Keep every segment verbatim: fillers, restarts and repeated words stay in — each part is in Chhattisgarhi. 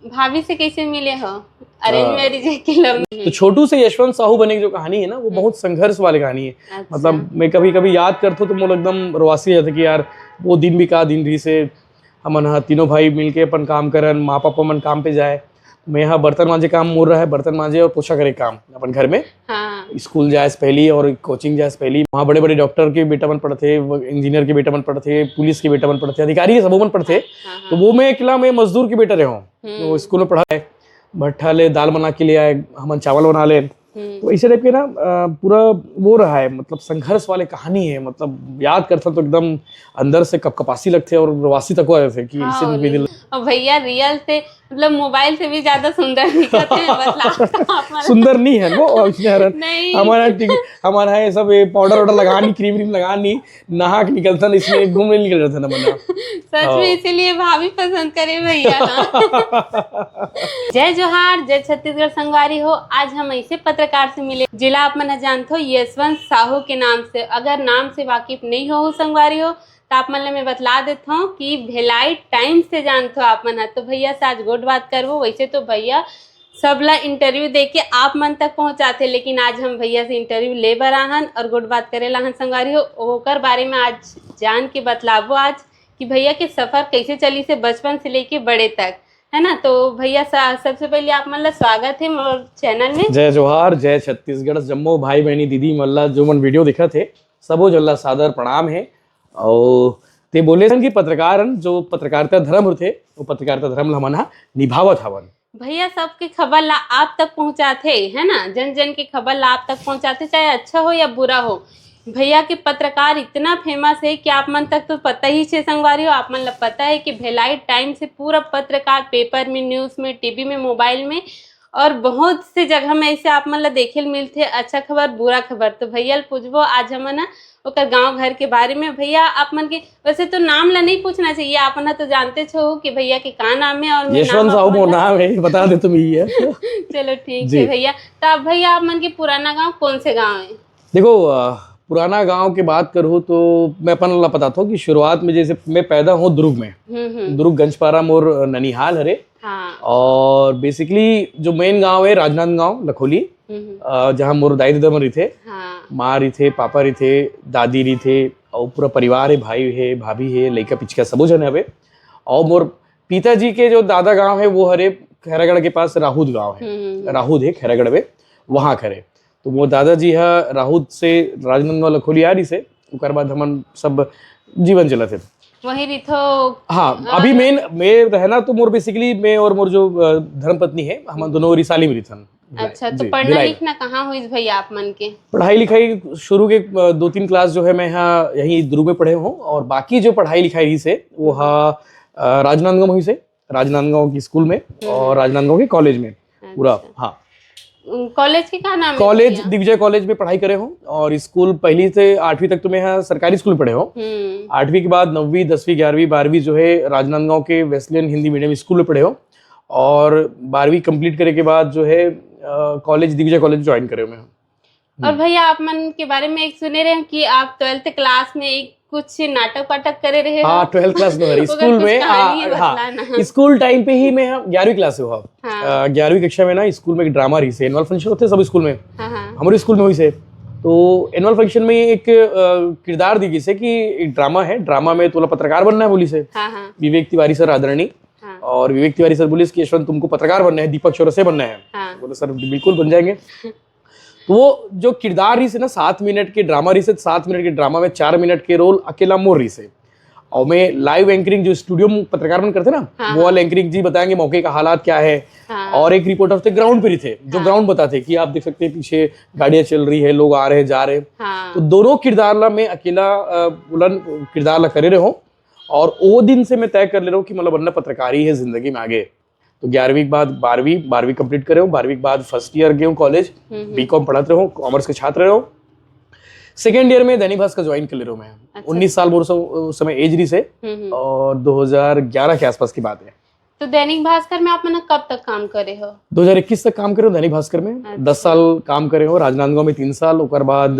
भाभी से कैसे मिले हो? अरेंज हाँ। मैरिज है कि लव? तो छोटू से यशवंत साहू बने की जो कहानी है ना, वो हम्म। बहुत संघर्ष वाली कहानी है। अच्छा। मतलब, मैं कभी कभी याद करता हूँ तो मोला एकदम रोवासी जाता कि यार, वो दिन भी का दिन रहिसे। हमन ह तीनों भाई मिलके अपन काम करन, माँ पापा मन काम पे जाए, मैं ह बर्तन मांजे काम मोर रहे, बर्तन मांजे और पोछा करे काम अपन घर में। हाँ। स्कूल जाए से पहली और कोचिंग जाए से पहली, वहाँ बड़े बड़े डॉक्टर के बेटा मन पढ़थे, इंजीनियर के बेटा मन पढ़थे, पुलिस के बेटा मन पढ़थे, अधिकारी के सबो मन पढ़थे। हाँ, हाँ। तो वो मैं अकेला, मैं मजदूर के बेटा रहे हूँ। हम्म। तो स्कूल में पढ़ा है, भट्ठा ले दाल बना के ले आए, हमन चावल बना ले। हम्म। तो ऐसे टाइप के ना, अ, पूरा वो रहा है, मतलब, संघर्ष वाले कहानी है। मतलब, याद करता तो एकदम अंदर से कपकपासी लगथे और रोवासी तक हो जाथे कि हाँ, इससे भी दिल। और भैया रियल से, मतलब, मोबाइल से भी ज्यादा सुंदर दिखत है, बतला। सुंदर नहीं है वो, और इसमें हर-, नहीं। हमारा टिक-, हमारा ये सब, ये पाउडर वाउडर लगा नहीं, क्रीम व्रीम लगा नहीं, नहा के निकलता ना, इसमें घूमने निकल जाता ना बंदा। सच हाँ। में, इसीलिए भाभी पसंद करे भैया। जय जोहार, जय छत्तीसगढ़ संगवारी हो। आज हम ऐसे पत्रकार से मिले, जिला आप मन ह जानथो, यशवंत साहू के नाम से। अगर नाम से वाकिफ नहीं हो संगवारी हो, तो आप मन ले मैं बतला देथो कि भिलाई टाइम्स से जानथो आप मन ह। तो भैया से आज गोठ बात करबो। वैसे तो भैया सबला इंटरव्यू दे के आप मन तक पहुंचाथे, लेकिन आज हम भैया से इंटरव्यू ले बर आहन और गोठ बात करे ला आहन संगवारी हो। ओकर बारे में आज जान के बतलाबो आज कि भैया के सफर कैसे चलिसे बचपन से लेके बड़े तक, है ना? तो भैया सा-, सबसे पहले आप मन ला स्वागत है मोर चैनल में। जय जोहार, जय छत्तीसगढ़, जम्मो भाई बहनी, दीदी मन ला, जो मन वीडियो देखत हे, सबो झन ला सादर प्रणाम है। और ते बोले हन कि पत्रकार हन, जो पत्रकारिता धर्म होथे, वो पत्रकारिता धर्म ला हमन ह निभावत हवन। भैया सबके खबर ला आप तक पहुंचाथे, है ना, जन जन के खबर ला आप तक पहुंचाथे, चाहे अच्छा हो या बुरा हो। भैया के पत्रकार इतना फेमस है कि आप मन तक तो पता ही छे संगवारी हो, आप मन ला पता है कि भिलाई टाइम से पूरा पत्रकार पेपर में, न्यूज में, टीवी में, मोबाइल में और बहुत से जगह में ऐसे आप मन ला देखे ल मिलथे, अच्छा खबर, बुरा खबर। तो भैया ल पूछबो आज हमन ह ओकर गांव घर के बारे में। भैया आप मन के, वैसे तो नाम ला नहीं पूछना चाहिए, आप मन ह तो जानते छो कि भैया के का नाम है और मैं यशवंत नाम साहू अपन मोर ला नाम है, बता दे तुम ये। चलो ठीक जी। है भैया। तो आप भैया आप मन के पुराना गांव कौन से गांव है? देखो, अ, पुराना गांव के बात करूँ तो मैं अपन ला बताता हूँ कि शुरुआत में जैसे मैं पैदा हूँ दुर्ग में। हम्म, हम्म। दुर्ग गंजपारा मोर ननिहाल हरे। हाँ। और बेसिकली जो मेन गांव है राजनांदगांव लखोली, हम्म, हम्म। अ, जहाँ मोर दाई ददा मन रहिथे, हाँ। माँ रहिथे, पापा रहिथे, दादी रहिथे, और पूरा परिवार है, भाई है, भाभी है, लइका पिचका सबो झन हवे। और मोर पिताजी के जो दादा गांव है वो हरे खैरागढ़ के पास राहूद गांव है, हम्म, हम्म, हम्म। राहूद है खैरागढ़ में, वहाँ करे। तो मोर दादाजी ह राहूद से राजनांदगांव लखोली आ रहिसे, ओकर बाद हमन सब जीवन चलत हे। वहीं रिथो। हाँ, हाँ। अभी मेन, मैं रहना तो मोर बेसिकली मैं और मोर जो, अ, धर्मपत्नी है, हमन दोनों रिसाली में रिथन। अच्छा, तो जी, पढ़ना भिलाई। लिखना कहाँ होइस भैया आप मन के? पढ़ाई लिखाई शुरू के, अ, दो तीन क्लास जो है मैं यहाँ यहीं दुर्ग में पढ़े हूँ और बाकी जो पढ़ाई लिखाई रहिसे वो हा, अ, राजनांदगांव होइसे, राजनांदगांव की स्कूल में हम्म। और राजनांदगांव के कॉलेज में पूरा। अच्छा। हाँ। उम, कॉलेज के का नाम है कॉलेज भैया? दिग्विजय कॉलेज में पढ़ाई करे हूँ और स्कूल पहली से आठवीं तक तो मैं यहाँ सरकारी स्कूल में पढ़े हूँ। हम्म। आठवीं के बाद नौवीं, दसवीं, ग्यारहवीं, बारहवीं जो है राजनांदगांव के वेस्लियन हिंदी मीडियम स्कूल में पढ़े हूँ और बारहवीं कंप्लीट करे के बाद जो है, अ, कॉलेज, दिग्विजय कॉलेज ज्वाइन करे हूँ मैं। और हम्म। भैया आप मन के बारे में एक सुने रहे हूँ कि आप ट्वेल्थ क्लास में एक कुछ नाटक वाटक करे रहे हो? हाँ, ट्वेल्थ क्लास में हरी ओकर स्कूल कुछ में, कहानी आ, हाँ, बतला ना। स्कूल टाइम पे ही मैं ग्यारहवीं क्लास से हुआ। हाँ। अ, ग्यारहवीं कक्षा में ना स्कूल में एक ड्रामा रहिसे, एनुअल फंक्शन होथे सब स्कूल में। हाँ, हाँ। हमरे स्कूल में होइसे। तो एनुअल फंक्शन में एक, अ, किरदार दी गइसे कि एक ड्रामा है, ड्रामा में तोला पत्रकार बनना है बोलिसे। हाँ, हाँ। विवेक तिवारी सर आदरणीय। हाँ। और विवेक तिवारी सर बोलिस कि यशवंत तुमको पत्रकार बनना है, दीपक चौरसिया बनना है। हाँ। बोले सर बिल्कुल बन जाएंगे। तो वो जो किरदार रहिसे ना सात मिनट के ड्रामा रहिसे, सात मिनट के ड्रामा में चार मिनट के रोल अकेला मोर रहिसे। और मैं लाइव एंकरिंग जो स्टूडियो में पत्रकार मन करथे ना, हाँ, वो हाँ। वाला एंकरिंग जी बताएंगे मौके का हालात क्या है। हाँ। और एक रिपोर्टर होथे ग्राउंड पे रहिथे, जो हाँ। ग्राउंड बताथे कि आप देख सकते हैं पीछे गाड़ियाँ चल रही है, लोग आ रहे हैं, जा रहे हैं। हाँ। तो दोनों किरदार ला मैं अकेला, अ, उलन किरदार ला करे रहे हूँ। और वो दिन से मैं तय कर ले रहे हूँ कि मतलब बनना पत्रकार ही है जिंदगी में आगे। तो ग्यारहवीं के बाद बारहवीं, बारहवीं कंप्लीट करे हूँ, बारहवीं के बाद फर्स्ट ईयर गए हूँ कॉलेज, हम्म, हम्म। बीकॉम पढ़त रहे हूँ, कॉमर्स के छात्र रहे हूँ। सेकेंड ईयर में दैनिक भास्कर ज्वाइन कर ले रहा हूँ मैं। अच्छा। उन्नीस साल मोर स-, उस समय एज रही से, हम्म, हम्म। और दो हज़ार ग्यारह के आसपास की बात है। तो दैनिक भास्कर में आप मन कब तक काम करे हो? दो हज़ार इक्कीस तक काम करे हो दैनिक भास्कर में। अच्छा। दस साल काम करे हो, राजनांदगांव में तीन साल, ओकर बाद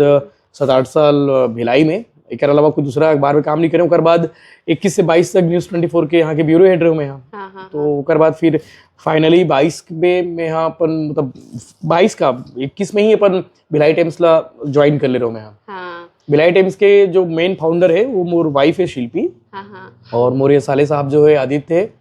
सात आठ साल, अ, भिलाई में, एकर अलावा कुछ दूसरा अखबार में काम नहीं करे। ओकर बाद इक्कीस से बाईस तक न्यूज़ ट्वेंटी फ़ोर के यहाँ के ब्यूरो हेड रहे मैं यहाँ। हाँ, हाँ, तो ओकर बाद फिर फाइनली बाईस में मैं यहाँ अपन, मतलब, बाईस का, इक्कीस में ही अपन भिलाई टाइम्स ला ज्वाइन कर ले रहे मैं यहाँ। हाँ, भिलाई टाइम्स के जो मेन फाउंडर है वो मोर वाइफ है शिल्पी, हाँ, हाँ। और मोर ये साले साहब जो है आदित्य है,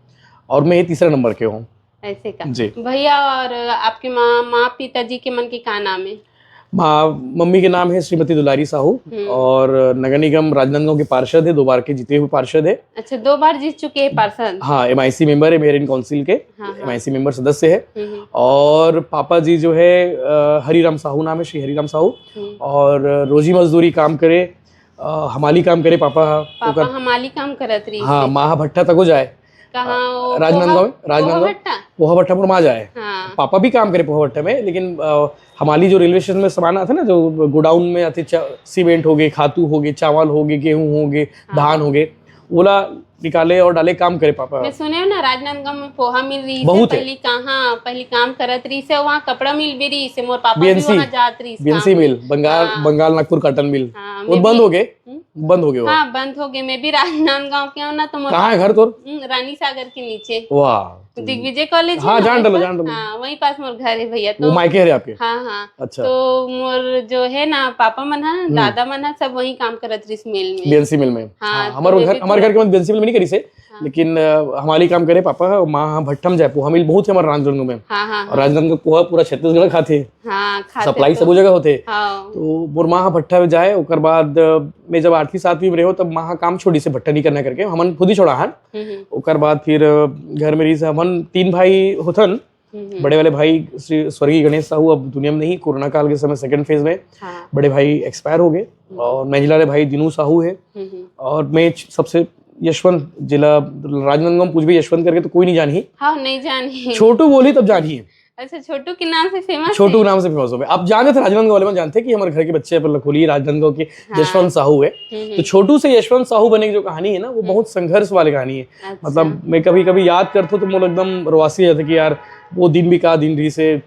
और मैं ये तीसरा नंबर के हूँ। ऐसे का? जी। भैया, और आपके माँ, माँ पिताजी के मन के का नाम है? माँ, मम्मी के नाम है श्रीमती दुलारी साहू, हम्म। और नगर निगम राजनांदगांव के पार्षद है, दो बार के जीते हुए पार्षद है। अच्छा, दो बार जीत चुके हैं पार्षद। हाँ, एमआईसी मेंबर है, मेयर इन काउंसिल के, हाँ, हाँ। एमआईसी मेंबर सदस्य है। हम्म, हम्म। और पापा जी जो है, अ, हरिराम साहू नाम है, श्री हरिराम साहू, हम्म। और रोजी मजदूरी काम करे, अ, हमाली काम करे पापा। पापा ओकर हमाली काम करत रही हाँ, से। माँ भट्ठा तको जाए। कहाँ वो राजनांदगांव पोहा-, में, राजनांदगांव पोहा में। भट्टा? पोहा भट्टा पर माँ जाए। हाँ। पापा भी काम करे पोहा भट्टा में, लेकिन अ, हमाली जो रेलवे स्टेशन में सामान आता है ना, जो गोडाउन में आते, चा-, सीमेंट हो गए, खातू हो गए, चावल हो गए, गेहूं हो गए, हाँ। धान हो गए, ओला निकाले और डाले, काम करे पापा। मैं सुने हूँ ना, राजनांदगांव में पोहा मिल रही से बहुत है। पहली, कहाँ पहली काम करत रही से, वहाँ कपड़ा मिल भी रही से, मोर पापा भी बीएनसी, वहाँ जात रही से बीएनसी काम। मिल, बंगाल, हाँ। बंगाल नागपुर कॉटन मिल, हाँ, वो मैं बंद भी- हो गए, हम्म? बंद हो गए वो। हाँ, बंद हो गए। मैं भी राजनांदगांव के हूँ ना, तो मोर कहाँ है घर तोर? हम्म, रानी सागर के नीचे वाह। दिग्विजय कॉलेज है हाँ, ना, जान वहीं डालो, पर? जान डालो। हाँ, वहीं पास मोर घर है भैया। वो तो मायके है आपके? हाँ, हाँ। अच्छा। तो मोर जो है ना, पापा मन हा, हम्म। दादा मन हा, सब वही काम करत रहिस मिल में। बीएनसी मिल में। हाँ, हाँ, तो हमारे मैं घर, भी हमारे थोड़ा घर के बीएनसी मिल में नहीं करी से, हाँ। लेकिन अ, हमारी काम करे पापा, माँ भट्ठम जाए, पोहा मिल बहुत है हमारे राजनांदगांव में। हाँ, हाँ, और हाँ। राजनांदगांव का पोहा पूरा छत्तीसगढ़ खाते, हाँ, खाते सप्लाई तो। सब जगह होते। हाँ। तो मोर माँ भट्ठा में जाए, ओकर बाद अ, मैं जब आठवीं सातवीं में रहो, तब माँ काम छोड़ी से भट्ठा नहीं करना करके हमन खुद ही छोड़ा हन। हम्म, हम्म। ओकर बाद फिर अ, घर में रही से हमन तीन भाई होथन। हम्म, हम्म। बड़े वाले भाई श्री स्वर्गीय गणेश साहू अब दुनिया में नहीं, कोरोना काल के समय सेकंड फेज में हाँ। बड़े भाई एक्सपायर हो गए, हम्म। और मंझला वाले भाई दिनू साहू है, हम्म, हम्म। और मैं च-, सबसे यशवंत जिला, राजनांदगांव पूछबे यशवंत करके तो कोई नहीं जानी। हाँ, नहीं जानी। छोटू बोली तब जानी है। अच्छा, छोटू के नाम से फेमस छोटू है? नाम से फेमस हो गए। आप जानते थे, राजनांदगांव वाले में जानते हैं कि हमारे घर के बच्चे अपन लखोली राजनांदगांव के हाँ। यशवंत साहू है। हम्म, तो हम्म। छोटू से यशवंत साहू बने की जो कहानी है ना, वो हम्म। बहुत संघर्ष वाली कहानी है। अच्छा। मतलब, मैं कभी कभी याद करता हूँ तो मोर एकदम रोवासी जाता कि यार, वो दिन भी का दिन रही से।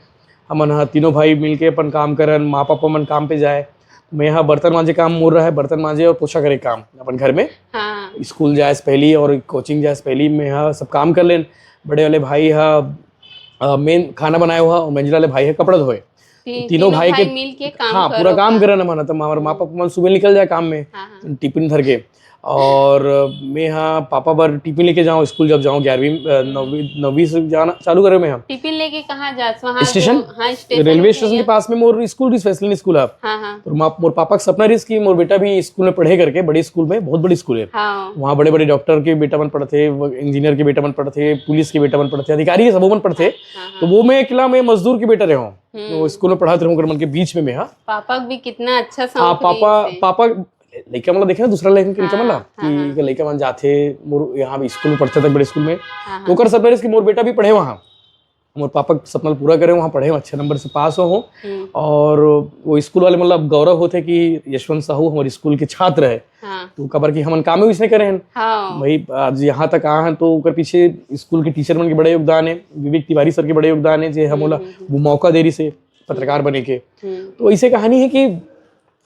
हमन ह तीनों भाई मिलके अपन काम करन, माँ पापा मन काम पे जाए, मैं यहाँ बर्तन मांजे काम मोर रहा है, बर्तन मांजे और पोछा करे काम अपन घर में। हाँ। स्कूल जाए से पहली और कोचिंग जाए से पहली मैं यहाँ सब काम कर लेन। बड़े वाले भाई हा मेन खाना बनाए हुआ, और मंझला वाले भाई हा कपड़ा धोए। ती-, तीनों भाई के मिलके काम हाँ, पूरा करो काम काम। करे ना माना, तो हमारे माँ पापा मन सुबह निकल जाए काम में, हाँ, हाँ। टिफिन धर के। और मैं यहाँ पापा बर टिफिन लेके जाऊँ स्कूल, जब जाऊँ ग्यारहवीं, अ, नौवीं, नौवीं से जाना चालू करे मैं यहाँ। टिफिन लेके कहाँ जास? वहाँ स्टेशन? तो, हाँ, स्टेशन रेलवे पे स्टेशन है। के पास में मोर स्कूल रही, स्पेशल स्कूल है। हाँ, हाँ। तो माँ, मोर पापा का सपना रही कि मोर बेटा भी स्कूल में पढ़े करके, बड़े स्कूल में, बहुत बड़ी स्कूल है। हाँ। वहाँ बड़े बड़े डॉक्टर के बेटा मन पढ़ते, वो इंजीनियर के बेटा मन पढ़ते, पुलिस के बेटा मन पढ़ते, अधिकारी के सब मन पढ़ते। हाँ, हाँ। तो वो मैं अकेला, मैं मजदूर के बेटा रहे हूँ। हम्म। वो स्कूल में पढ़ाते रहूँ, मन के बीच में मैं, हाँ। पापा भी कितना अच्छा हाँ, शौक रही पापा, से। पापा, लइका मन ला देखे ना, दूसरा लइका के लइका मन ला, हाँ, हाँ, हाँ। कि लइका मन जाथे, मोर यहाँ भी स्कूल में पढ़ते थे, बड़े स्कूल में, हाँ, तो हाँ। ओकर सपना रहिस कि मोर बेटा भी पढ़े वहाँ, मोर पापा के सपना पूरा करे, वहाँ पढ़े, अच्छे नंबर से पास हो। हम्म। और वो स्कूल वाले, मतलब, गौरव होते कि यशवंत साहू हमारे स्कूल के छात्र है, हाँ। तो काबर कि हमन कामे वैसने करे हैं। हाँ। भाई, आज यहाँ तक आए हैं तो ओकर पीछे स्कूल के टीचर मन के बड़े योगदान है, विवेक तिवारी सर के बड़े योगदान है, जे हमला हम्म, हम्म, वो मौका दे रही से पत्रकार बने के। हम्म। तो ऐसे कहानी है कि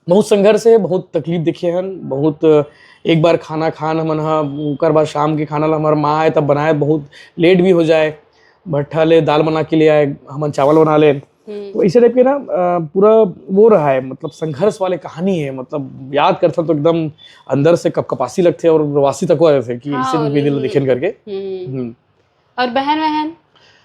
बहुत संघर्ष है, बहुत तकलीफ देखे हन, बहुत। एक बार खाना खान हमन हा, ओकर बाद शाम के खाना ला हमार माँ आए तब बनाए, बहुत लेट भी हो जाए, भट्ठा ले दाल बना के ले आए, हमन चावल बना ले। हम्म। तो ऐसे टाइप के ना, अ, पूरा वो रहा है, मतलब, संघर्ष वाले कहानी है। मतलब, याद करता तो एकदम अंदर से कपकपासी लगते और रोवासी तक हो जाते कि हाँ, ऐसे और भी दिल ये- देखेन करके। हम्म। हम्म। और बहन वहन?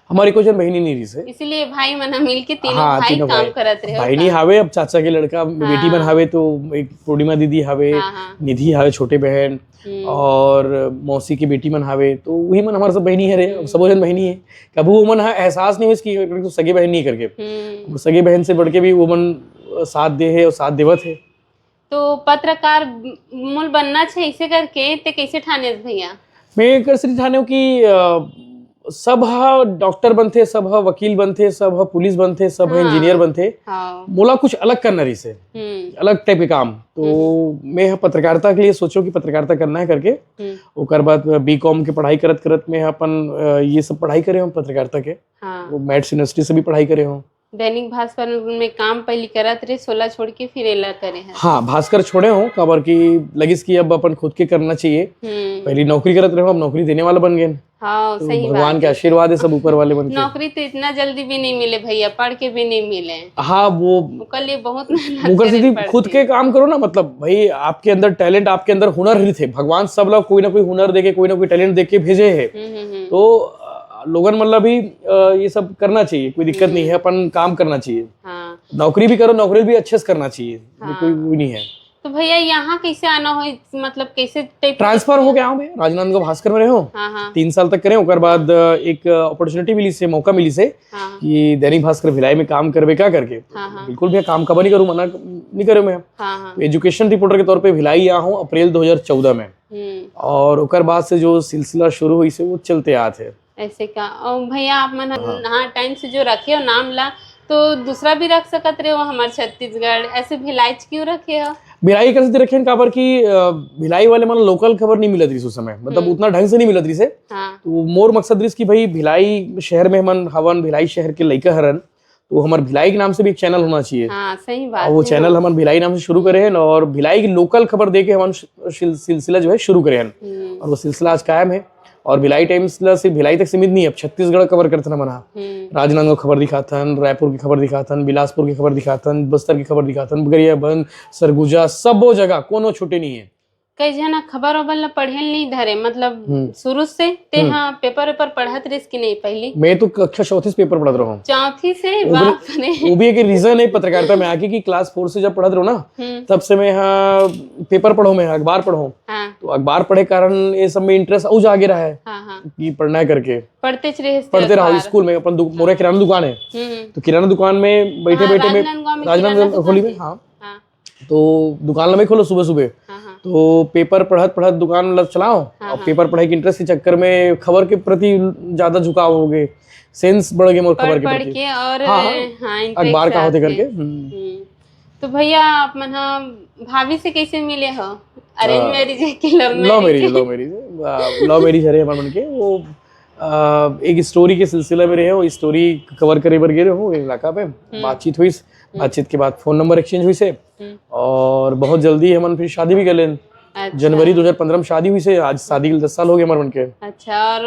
हमारी कोई जन बहनी नहीं रही से। इसलिए भाई मन मिल के तीनों हाँ, भाई तीनों काम भाई। करत रहे हो बहनी का? हावे, अब चाचा के लड़का बेटी मन हाँ। हावे, तो एक पूर्णिमा दीदी हावे, हाँ, हाँ। निधि हावे छोटे बहन, हम्म। और मौसी की बेटी मन हावे, तो वही मन हमारे सब बहनी है रे, अब हम्म। सबो जन बहनी है। कभी वो मन हा एहसास नहीं हुई कि तो सगे बहन नहीं करके, हम्म। वो सगे बहन से बढ़ के भी वो मन साथ दे है और साथ देवत है। तो पत्रकार मूल बनना चाहिए इसे करके ते कैसे ठाने भैया? मैं एकर से ठाने हूँ कि, अ, सब ह डॉक्टर बनथे, सब ह वकील बनथे, सब ह पुलिस बनथे, सब ह हाँ। इंजीनियर बनथे। हाँ। मोला कुछ अलग करना रही से, हम्म। अलग टाइप के काम। तो मैं ह पत्रकारिता के लिए सोचो कि पत्रकारिता करना है करके। हम्म। ओकर बाद बीकॉम के पढ़ाई करत करत मैं अपन, अ, ये सब पढ़ाई करे हूँ पत्रकारिता के। हाँ। वो मैट्स यूनिवर्सिटी से भी पढ़ाई करे हूँ। दैनिक भास्कर में काम पहली करत रहे, सोला छोड़ के फिर एला करे है। हाँ, भास्कर छोड़े हो, काबर कि लगिस कि अब अपन खुद के करना चाहिए। हम्म। पहली नौकरी करत रहे हो, अब नौकरी देने वाला बन गए। हाँ, तो सही भगवान बात के है। आशीर्वाद है सब ऊपर वाले मन के। नौकरी तो इतना जल्दी भी नहीं मिले भैया, पढ़ के भी नहीं मिले। हाँ, वो ओकर लिए बहुत मेहनत ओकर करे सीधी पड़थे। खुद के काम करो ना, मतलब भाई, आपके अंदर टैलेंट, आपके अंदर हुनर ही थे। भगवान सब लोग कोई ना कोई हुनर देके, कोई ना कोई टैलेंट देके भेजे है। हम्म, हम्म, हम्म। तो अ, लोगन मन ला भी अ, ये सब करना चाहिए, कोई दिक्कत नहीं है, अपन काम करना चाहिए। हाँ। नौकरी भी करो, नौकरी भी अच्छे से करना चाहिए, ये हाँ। कोई वो नहीं है। तो भैया, यहाँ कैसे आना हो, मतलब कैसे टाइप? ट्रांसफर हो गया हूँ मैं, राजनांदगांव भास्कर में रहे हो। हाँ, हाँ। तीन साल तक करे, ओकर बाद अ, एक अपॉर्चुनिटी मिली से, मौका मिली से हाँ, कि दैनिक भास्कर भिलाई में काम करबे का करके। हाँ, हाँ। बिल्कुल भी काम कभी नहीं करूँ, मना नहीं करे मैं। हाँ, हाँ। एजुकेशन रिपोर्टर के तौर पे भिलाई आया हूँ अप्रैल दो हज़ार चौदह में, हम्म। और ओकर बाद से जो सिलसिला शुरू हुई से वो चलते आते हैं। ऐसे का? और भैया, आप मन ह- हाँ। हाँ, टाइम से जो रखे हो नाम ला, तो दूसरा भी रख सकत रहे हो, हमार छत्तीसगढ़, ऐसे भिलाईच क्यों रखे हो? भिलाई कर से रखे हैं, काबर कि अ, भिलाई वाले मन लोकल खबर नहीं मिलत रही उस समय, मतलब हम्म। उतना ढंग से नहीं मिलत रही से। हाँ। तो मोर मकसद रही कि भाई, भिलाई शहर में हमन हवन, भिलाई शहर के लइका हरन, तो हमार भिलाई के नाम से भी एक चैनल होना चाहिए। हाँ, सही बात और वो है। चैनल हमार भिलाई नाम से शुरू करे हैं, और भिलाई की लोकल खबर दे के हमार सिल- सिलसिला जो है शुरू करे हैं। हम्म, और वो सिलसिला आज कायम है। और भिलाई टाइम्स ला सिर्फ भिलाई तक सीमित नहीं है, अब छत्तीसगढ़ कवर करते ना मना। हम्म। राजनांदगांव खबर दिखाथन, रायपुर की खबर दिखाथन, बिलासपुर की खबर दिखाथन, बस्तर की खबर दिखाथन, गरियाबंद, सरगुजा, सबो जगह कोनो छुट्टी नहीं है। कई झन खबर ओबर ला पढ़े नहीं धरे, मतलब हम्म। शुरू से ते हम्म। हाँ पेपर वेपर पढ़त रहिस कि नहीं पहली? मैं तो कक्षा चौथी से पेपर पढ़त रहा हूँ। चौथी से? वो भी- बाप रे। वो भी एक रीजन है पत्रकारिता में आके कि क्लास फोर से जब पढ़त रहो ना, हम्म। तब से मैं यहाँ पेपर पढ़ो, मैं अखबार पढ़ो, हाँ, तो अखबार पढ़े कारण ये सब में इंटरेस्ट और जागे रहा है हाँ, हाँ। कि पढ़ना है करके। पढ़ते च रहे पढ़ते रहो। अखबार। स्कूल में अपन दु, मोरे किराना दुकान है, हम्म, तो किराना दुकान में बैठे हाँ, बैठे में राजनांदगांव में राजनांदगांव किराना होली दुकान में, है। हाँ, हाँ, तो दुकान ला मैं खोलो सुबह सुबह, हाँ, हाँ। तो पेपर पढ़त पढ़त दुकान मतलब चलाओ, हाँ, और हाँ। पेपर पढ़े के इंटरेस्ट के चक्कर में खबर के प्रति ज्यादा झुकाव हो गए, सेंस बढ़ गए मोर खबर पढ़ के पढ़ प्रति। के और हाँ, हाँ। हाँ, interest अखबार का होते आथे। करके। हम्म। हम्म। तो भैया, आप मन हा भाभी से कैसे मिले हो? अरेंज आ, मैरिज है कि लव लव मैरिज, मैरिज? लव मैरिज, लव मैरिज हरे हमारे मन के। वो आ, एक स्टोरी के सिलसिला में रहे हो, स्टोरी कवर करे बर गए रहो एक इलाका पे, बातचीत हुई, बातचीत के बाद फोन नंबर एक्सचेंज हुई से, हम्म। और बहुत जल्दी हमन फिर शादी भी कर लेन। अच्छा। जनवरी दो हज़ार पन्द्रह में शादी हुई से, आज शादी के दस साल हो गए हमारे मन के। अच्छा, और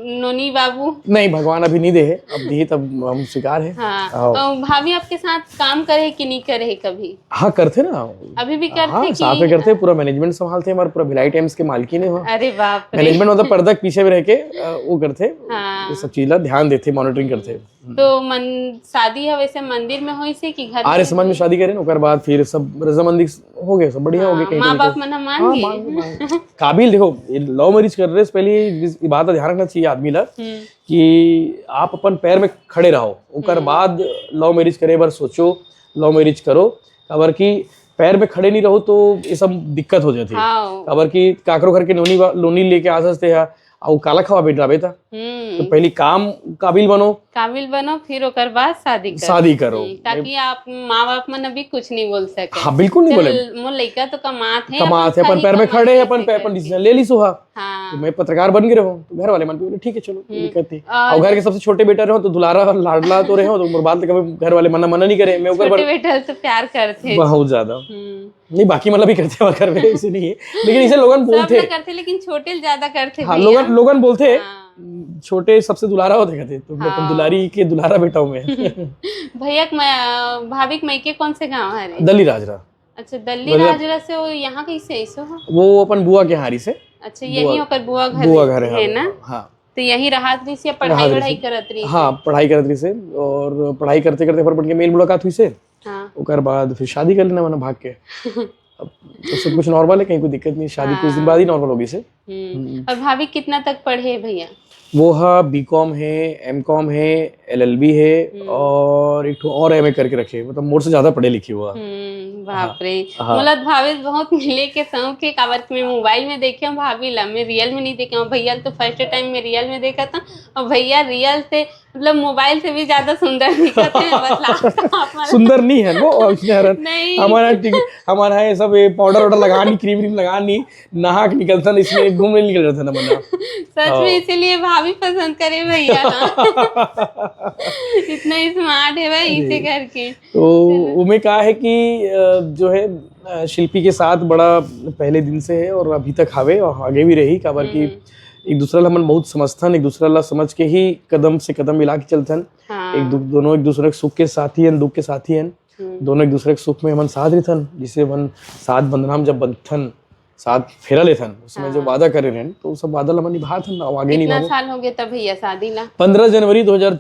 नोनी बाबू? नहीं, भगवान अभी नहीं दे है, अब दी तब हम स्वीकार है। हाँ। आओ। और भाभी आपके साथ काम करे कि नहीं करे कभी? हाँ, करते ना। अभी भी करते हाँ, कि साथ में नहीं? करते, पूरा मैनेजमेंट संभालते हैं, हमारा पूरा भिलाई टाइम्स के मालकिन है वहाँ। अरे बाप रे। मैनेजमेंट मतलब पर्दा के पीछे में रह के अ, वो करते, हाँ। ये सब चीज ला ध्यान देते, मॉनिटरिंग करते। तो मन शादी है वैसे मंदिर में होई से कि घर आर्य में? समाज में शादी करें, ओकर बाद फिर सब रजामंदी हो गए, सब बढ़िया हो गए। हाँ, कहीं माँ ना बाप कहीं। मन ह मान हाँ, गए। मान, मान। काबिल, देखो, लव मैरिज कर रहे से पहले इस बात का ध्यान रखना चाहिए आदमी ला हम्म, कि आप अपन पैर में खड़े रहो, ओकर बाद लव मैरिज करे बर सोचो, लव मैरिज करो। काबर कि पैर में खड़े नहीं रहो तो ये सब दिक्कत हो जाती है। हाँ। काबर कि काकरो घर के नोनी बा-, लोनी लेके आ सकते हैं, और काला खवा बैठ रहा बेटा। हम्म। तो पहली काम काबिल बनो, काबिल बनो, फिर ओकर बाद शादी करो। शादी करो। हम्म, ताकि आप माँ बाप मन अभी कुछ नहीं बोल सके। हाँ, बिल्कुल नहीं चल, बोले। मोर लइका तो कमात है, कमात है, अपन खाली पैर में कमा खड़े है, ले अपन से पैर, अपन करके। डिसीजन ले ली सुहा। हाँ। तो मैं पत्रकार बन के रहूँ, तो घर वाले मन के बोले, "ठीक है, चलो, कोई दिक्कत नहीं।" और और घर के सबसे छोटे बेटा रहो, तो दुलारा लाडला तो रहो, तो मोर बात कभी घर वाले मना, मना नहीं करे। मैं ओकर छोटे पर बेटा से प्यार करते। बहुत ज्यादा। हम्म। नहीं, बाकी मतलब भी करते हैं, घर में ऐसे नहीं है, लेकिन इसे लोगन सब बोलते लोग हैं। करते, लेकिन छोटे ज्यादा करते हाँ, भैया। लोगन, लोगन बोलते हैं, हाँ। छोटे सबसे दुलारा होते कहते हैं, तो मैं अपन हाँ। दुलारी के दुलारा बेटा हूँ मैं। भैया के मैं, भाभी के मइके कौन से गांव है रे? दल्ली राजरा। अच्छा, दल्ली मतलब राजरा से वो यहाँ कैसे ऐसो हो? वो अपन बुआ के हारी से। अच्छा, यही बुआ- ओकर बुआ घर बुआ है, घर है, है ना? हाँ। तो यही राहत रही से, पढ़ाई राहत रही वढ़ाई से। करत रही? हाँ, पढ़ाई करत रही से, और पढ़ाई करते करते फिर अपन के मेल मुलाकात हुई से। हाँ। ओकर बाद फिर शादी कर लेना, मैंने भाग के। अब तो सब कुछ नॉर्मल है, कहीं कोई दिक्कत नहीं। शादी कुछ दिन बाद ही नॉर्मल हो गई से। हम्म। और भाभी कितना तक पढ़े है भैया? वो हा बी कॉम है, एम कॉम है, एल एल बी है, हम्म। और एक ठो और एम ए करके रखे, मतलब मोर से ज्यादा पढ़े लिखे हुआ। हम्म, बाप रे। हाँ। मोला भाभी बहुत मिले के शौक है, काबर कि मैं मोबाइल में देखे हूँ भाभी ला, मैं रियल में नहीं देखे हूँ। भैया तो फर्स्ट टाइम में रियल में देखा था, और भैया रियल से, मतलब मोबाइल से भी ज्यादा सुंदर दिखते हैं। बस लास्ट आप सुंदर नहीं है वो, उसने हरन नहीं। हमारा टिक-, हमारा ये सब ये पाउडर वाउडर लगा नहीं, क्रीम व्रीम लगा नहीं, नहा के निकलता ना, इसलिए घूमने निकल जाता ना बंदा। सच में, इसीलिए भाभी पसंद करे भैया ना। इतना स्मार्ट है भाई, इसे जी। करके। तो उमें का है कि अ, जो है अ, शिल्पी के साथ बड़ा पहले दिन से है और अभी तक हवे और आगे भी रही, काबर कि हम्म। एक दूसरा ला हमन बहुत समझथन, एक दूसरा ला समझ के ही कदम से कदम मिला के चलथन। हाँ। एक दु-, दोनों एक दूसरे के सुख के साथी हन, दुख के साथी हन। हम्म। दोनों एक दूसरे के सुख में हमन साथ रहथन, जिसे हमन साथ बंधना में जब बंधथन, साथ फेरा लेथन, उस समय जो हाँ। वादा करे रहन, तो वो सब वादा ला हमन निभाथन, अब आगे कितना निभाबो। साल हो गया तब भैया शादी ला? पंद्रह जनवरी दो हज़ार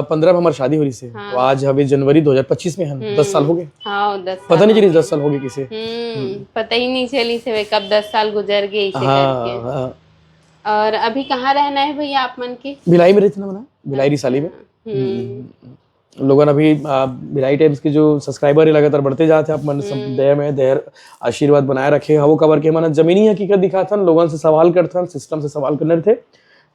पंद्रह में हमार शादी हो रही से, हाँ। तो आज हवे जनवरी दो हज़ार पच्चीस में हन, दस साल हो गए। हाँ, दस पता साल नहीं हो चली गए। दस साल हो गए किसे। हम्म, पता ही नहीं चली से वे कब दस साल गुजर गए इसे हाँ, करके। हाँ। और अभी कहाँ रहना है भैया आप मन के? भिलाई में रहते ना मना, भिलाई रिसाली में। हम्म। लोगन अभी आ, भिलाई टाइम्स के जो सब्सक्राइबर है लगातार बढ़ते जाते हैं, आप मन सब हम्म। दया में दया आशीर्वाद बनाए रखे हवो, काबर के हमन जमीनी हकीकत दिखाथन, लोगन से सवाल करथन, सिस्टम से सवाल करने रहते।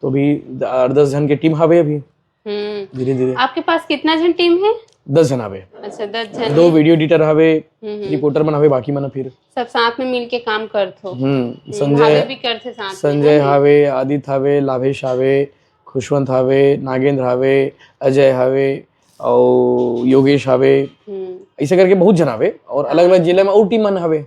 तो अभी आठ दस जन के टीम हवे अभी हम्म। धीरे धीरे। आपके पास कितना जन टीम है? दस जन हवे। अच्छा, दस जन दो है। वीडियो एडिटर हवे, हम्म, हम्म। रिपोर्टर मन हवे, बाकी मन फिर सब साथ में मिलके काम करथो। हम्म, हम्म, संजय भाभी भी करथे साथ में, संजय है ना? हावे, आदित्य हावे, लाभेश हावे, खुशवंत हावे, नागेंद्र हावे, अजय हावे और योगेश हावे। हम्म। ऐसे करके बहुत जन हावे और अलग अलग जिले में और टीम मन हावे।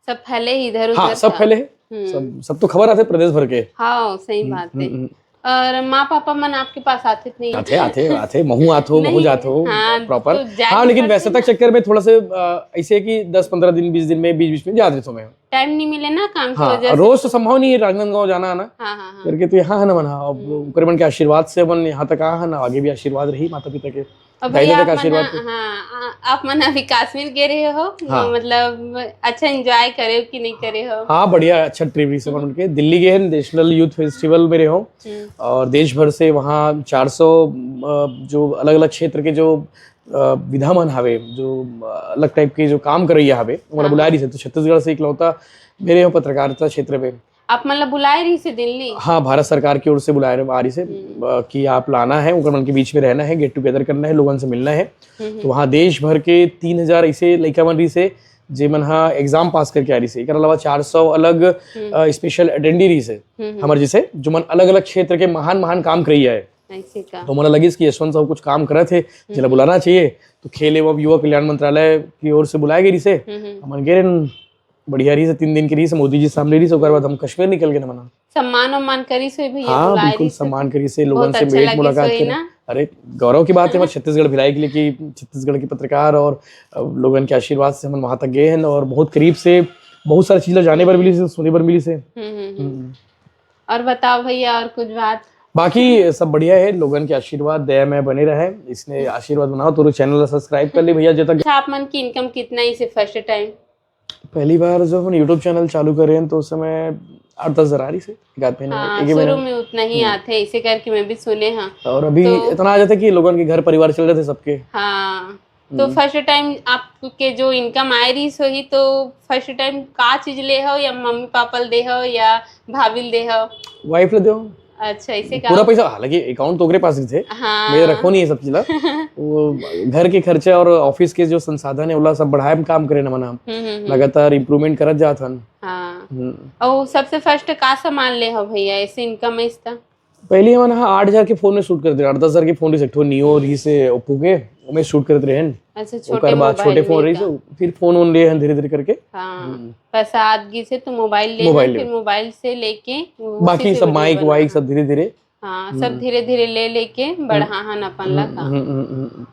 सब फैले ही इधर हाँ, उधर सब था। फैले है। हम्म। सब सब तो खबर आथे प्रदेश भर के। हाँ, सही बात है। हम्म, हम्म। और माँ पापा मन आपके पास आथे तो नहीं? आथे आथे आथे, महू आथो, महू नहीं, जाथो। हाँ, प्रॉपर। तो जाए हाँ, भी लेकिन पड़थे वैसे तक ना। चक्कर में थोड़ा से अ, ऐसे है कि दस पंद्रह दिन, बीस दिन में, बीच बीच में जात रहता हूँ मैं। टाइम नहीं मिले ना काम की हाँ, वजह से। रोज तो संभव नहीं है, राजनांदगांव जाना आना हाँ, हाँ, हाँ। करके। तो यहाँ है ना मना, अब हम्म। ओकर मन के आशीर्वाद से अपन यहाँ तक आ है ना, आगे भी आशीर्वाद रही माता पिता के। और दाई भैया, ददा आप का मन, आशीर्वाद तो। हाँ, आ- आप मन अभी कश्मीर गए रहे हो, हाँ। मतलब अच्छा एंजॉय करे हो कि नहीं करे हो? हाँ, बढ़िया, अच्छा ट्रिप रही से अपन के। दिल्ली गए हैं, नेशनल यूथ फेस्टिवल में रहे हो हम्म। और देश भर से वहाँ चार सौ अ, जो अलग अलग क्षेत्र के जो अ, विधा मन हवे, जो अ, अलग टाइप के जो काम करैया हवे, ओला हाँ, बुलाए हाँ। रही से। तो छत्तीसगढ़ से इकलौता मेरे हो पत्रकारिता क्षेत्र में। आप मन ला बुलाए रही से दिल्ली? हाँ, भारत सरकार की ओर से बुलाए रहे, आ रही से हम्म। अ, कि आप लाना है, उनकर मन के बीच में रहना है, गेट टुगेदर करना है, लोगन से मिलना है। हम्म, तो वहाँ देश भर के तीन हजार ऐसे लइका मन रही से, जे मन हा एग्जाम पास करके आ रही से। एकर अलावा चार सौ अलग हम्म। स्पेशल अटेंडी रही से हम्म, हम्म। हमर जैसे, जो मन अलग अलग क्षेत्र के महान महान काम करैया है। ऐसे का? तो मोला लगिस कि यशवंत साहू कुछ काम करत है, जेला बुलाना चाहिए। तो खेल एवं युवा कल्याण मंत्रालय की ओर से बुलाए गए रही से। हम्म, हम्म। हमन गे रहे, बढ़िया रही से, तीन दिन की रही से, मोदी जी सामने रही से, ओकर बाद हम कश्मीर निकल गए ना मना। सम्मान उम्मान करी से भैया हाँ, बुलाए बिल्कुल रही से? सम्मान करी से, बहुत लोगन से अच्छा भेंट लगिस मुलाकात होही करे। ना? अरे, गौरव की बात है, मैं छत्तीसगढ़ भिलाई के लिए कि छत्तीसगढ़ के पत्रकार और अ, लोगन के आशीर्वाद से हमन वहां तक गए हैं और बहुत करीब से बहुत सारी चीजें जाने बर मिली से, सुने बर मिली से। हम्म, हम्म, हम्म। और बताओ भैया, और कुछ बात? बाकी सब बढ़िया है, लोगन के आशीर्वाद दया में बने रहे, इसने आशीर्वाद बनाओ। तो चैनल ला सब्सक्राइब कर ले भैया, जब तक। अच्छा, आप मन की इनकम कितना ही से फर्स्ट टाइम? पहली बार जब हम यूट्यूब चैनल चालू करे हैं तो उस समय आठ दस हजार आ रही से एक आध महीने में, हाँ, एक ही महीने शुरू में। में उतना ही आथे, इसे करके मैं भी सुने हाँ। और अभी तो इतना आ जाता है कि लोगन के घर परिवार चल रहे थे सबके। हाँ, तो फर्स्ट टाइम आपके जो इनकम आए रही सोही, तो फर्स्ट टाइम का चीज ले हो, या मम्मी पापा ल दे हो, या भाभी ल दे हो? वाइफ ले दो। अच्छा, इसे का? पूरा पैसा, हालांकि अकाउंट तो ओकरे पास ही थे, हाँ। मैं रखो नहीं ये सब चीज ला। वो घर के खर्चे और ऑफिस के जो संसाधन है, ओला सब बढ़ाए में काम करे ना मना। हम्म, हम्म, हम्म। लगातार इम्प्रूवमेंट करत जात हन। हाँ। हम्म। और सबसे फर्स्ट का सामान ले हो भैया, ऐसे इनकम है इसका? पहले हमन हा आठ हजार के फोन में शूट करते रहे, आठ दस हजार के फोन रही से, एक ठो नियो रही से ओप्पो के, ओमे शूट करते रहे। अच्छा, छोटे ओकर बाद मोबाइल छोटे फोन में रही का? से, फिर फोन वोन लिए हैं धीरे धीरे करके। हाँ, हम्म। पैसा आत गिस हे तो मोबाइल ले, मोबाइल फिर ले। मोबाइल से लेके वो बाकी उसी से सब वीडियो माइक बना। वाइक सब धीरे धीरे। हाँ, सब धीरे धीरे ले लेके बढ़ाहन अपन ला काम। हम्म, हम्म, हम्म।